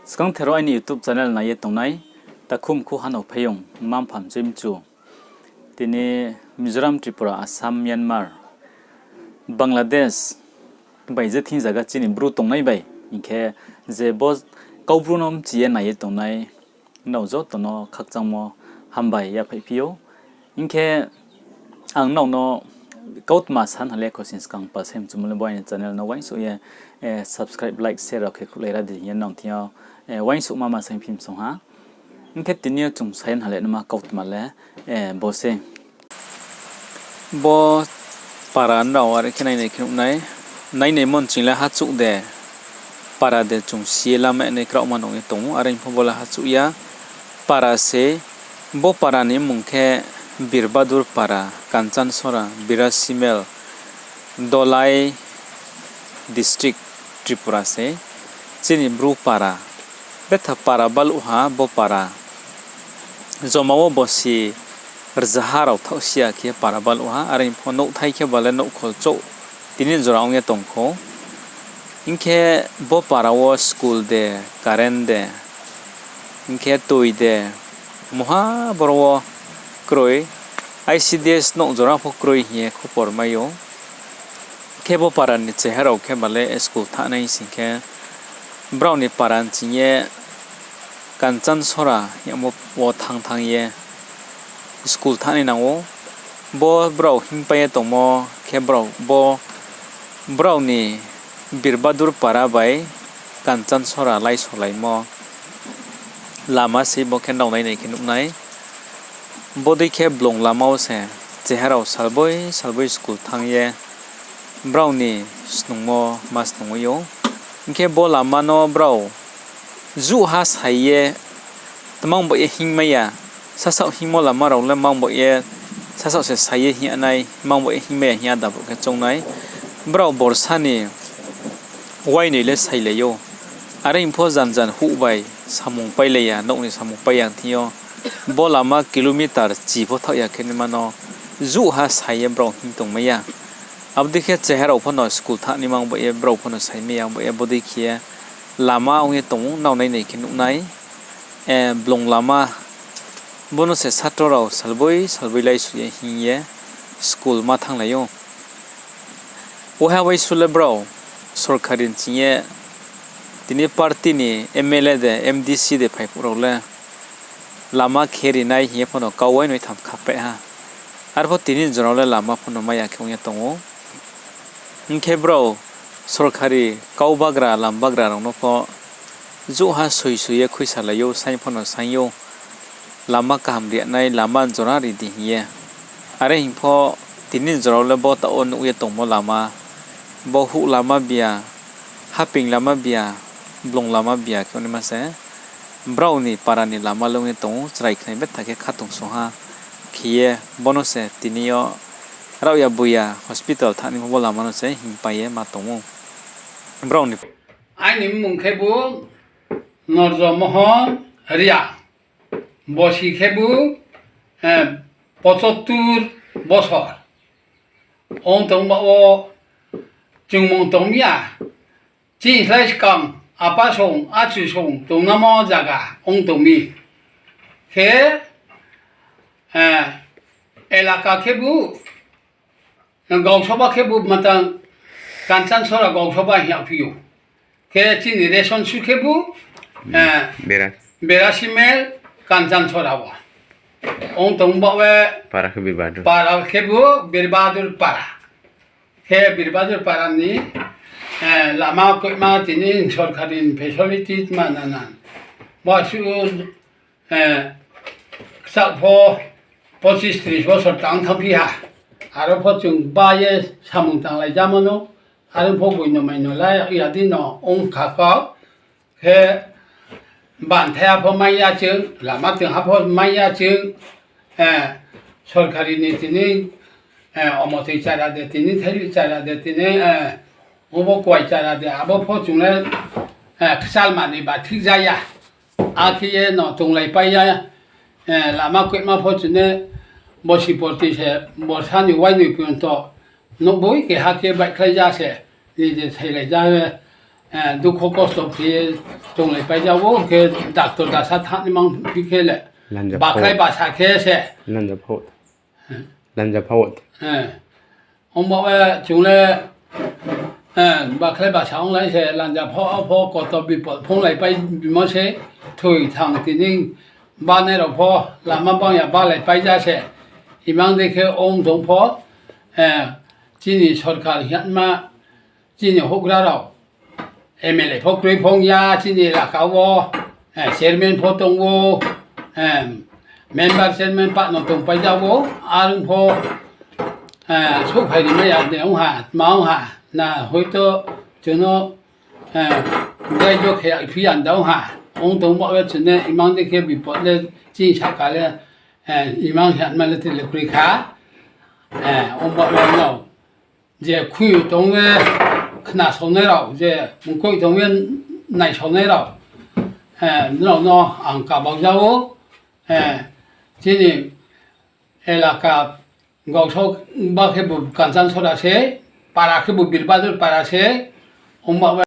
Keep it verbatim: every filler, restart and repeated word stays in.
Skangther wo aini YouTube channel nai ye tongnai, takhu mkhu hanao phaiyong, mma mpha mchoi mchu, tini Mizoram, Tripura, Assam, Myanmar, Bangladesh bai je thing zaga chini Bru tongnai bai, hing khe je bo Kaubru no mchi ye nai ye tongnai, nrao joto no khakchangmo hambai yaphaihphi ou. Hing khe ang nrao no kautma sa ha le, khosning skang pal sai mchumo le bo aini channel no uaingsouh ye, eh, subscribe, like, share rao khe khulai ra di hing ye nrao thing yo, eh, uaingsouhma ma saingphi msong ha. Hing khe tini yo chung sa ye ha le nma kautma le, eh, bo sei. Bo para nrao are khe nainai khe nuh nai, nainaimo nching le hachouh de, para de chung si ye lama nai kraohma nung ye tong ou, are pho bo le hachouh ya, para se, bo para ni mmung khe Birbadur para, Kanchansora, Birasi mile, Dholai district, Tripura se, chini Bru para, betha para baluh ha bo para. Joma wo bosi rzaha rao thaohsi ya khe para baluh ha, are pho nouhthai khe ba le nouhkhol chouh tini jora ong ye tong khou. Hing khe bo para wo school de, current de, hing khe toi de, mungha boro wo kroi, I C D S nouh jora pho kroi hing ye khupor mai ou. Khe bo para ni cheha rao khe ba le school thanng nai sing khe, brao ni para nching ye Kanchansora hingmo wo thanng thanng ye school thanng nai nang ou. Bo brao hingpai ye tongmo khe brao bo, brao ni Birbadur para bai Kanchansora laisolaimo lama sei bo khe nrao nainai khe nuh nai. Bodei khe blung lama wo se cheha rao salboi salboi school thanng ye brao ni snungmo ma snung ou. Hing khe bo lama no brao juhha sai ye, tmang bo ye hingmai ya, sasaoh hingmo lama rao le mang bo ye, sasaoh se sai ye hing ya nai, mang bo ye hingmai ya hing ye ada bo khe choung nai. Brao borsa ni uainoi le sailai ou. Are pho jan jan huh bai samung pailai ya, nouh ni samung pai ya thing yo. Bo lama kilometer chi pho thaoh ya khe nima no juhha sai ye brao hing tongmai ya. Abo dei khe cheha rao pho no school thanng ni mang bo ye, brao pho no saimai ya, bo ye bodei khe ye lama ong ye tong ou, nrao nainai khe nuh nai. Eh, blung lama, bo no se satro rao salboi salboi laisu ye hing ye school ma thannglai ou. Uaiha uaisu le brao sorkari nching ye tini party ni M L A de, M D C de phai phuh rao le lama khe ri nai hing ye pho no kau uainoi tham khapai ha. Arpho tini jora le lama pho no mai ya khe ong ye tong ou. Hing khe brao sorkari kau bagra, lam bagra rao no pho juhha soi soi ye khuisalai ou, saing pho no saing ou, lama kaham ri nai, lama jora ri di hing ye. Are hing pho tini jora le bo taoh wo nuh ye tongmo lama, bo huh lama bia, haping lama bia, blung lama bia khe ongnaima se. Brao ni para ni lama le ong ye tong ou, chrai khnai betha khe khatungsung ha khe ye, bo no se tini yo raohya buya hospital thanng ni pho bo lama no se hingpai ye ma tong ou. Brao ni, aini mmung khebu Norjo Mohon Ria, bosi khebu, eh, pochottur bosor. Ong tong ba wo chungmung tong ya, chini slái skang apa song, achu song tongnamo zaga ong tong mi. Khe, eh, elaka khebu, Gausoba khebu matang Kanchansora Gausoba hing yagphi ou. Khe chini ration su khebu, eh, Bera. Berasimel Kanchansora wo. Ong tong ba we para khe Birbadur. Para khebu Birbadur para. Khe Birbadur para ni, eh, lama koima tini sorkari ni facility ma nanan. Bo su, eh, kchal pho pochis tris bosor tang thanngphi ha. Aro pho chung ba ye samung tanglai jamo no. Aro pho boino maino la ya di no ong kha kau. Khe banthai ha pho mai ya chung, lama tong ha pho mai ya chung, eh, sorkari ni tini, eh, omotoi chara de tini, thaili chara de tini, eh, obo kuai chara de, abo pho chung le, eh, kchalma ni ba thik ja ya. Akhe ye no tonglaipai ya, eh, lama koima pho chung ne bosi porti se borsa ni uainoi porjonto nouhboi keha khe baihkhlai ja se, nije sailai ja ye, dukho kosto phi ye tonglaipai ja ou, khe doctor dasa thanng ni mang phi khe le, bakhlai basa khe se, ongba we chung le, bakhlai basa onglai se lanja pho pho koto bipod phonglaipai bimo se, thoi thang tini banai rao pho, lama bang ya balaipai ja se, imang dei khe ong tong pho, chini sorkar hingma, chini houhgra rao, M L A pho kroi phong ya chini elaka wo, chairman pho tong ou, member chairman pah no tongpai ja ou, are ong pho, souhphai rimai ya de ong ha, tma ong ha, na hoito chung no, daijo khe ya phi ya da ong ha, ong tong ba we chung ne imang dei khe bipod le chini sahka le, imang hingma le tre le kroi kha, ong ba we no je khui tong ye khnasaonai rao, je mkoih tong ye naisaonai rao, nrao no ang kabau ja ou, chini elaka Gausao ba khebu Kanchan Sora se, para khebu Birbadur para se, ongba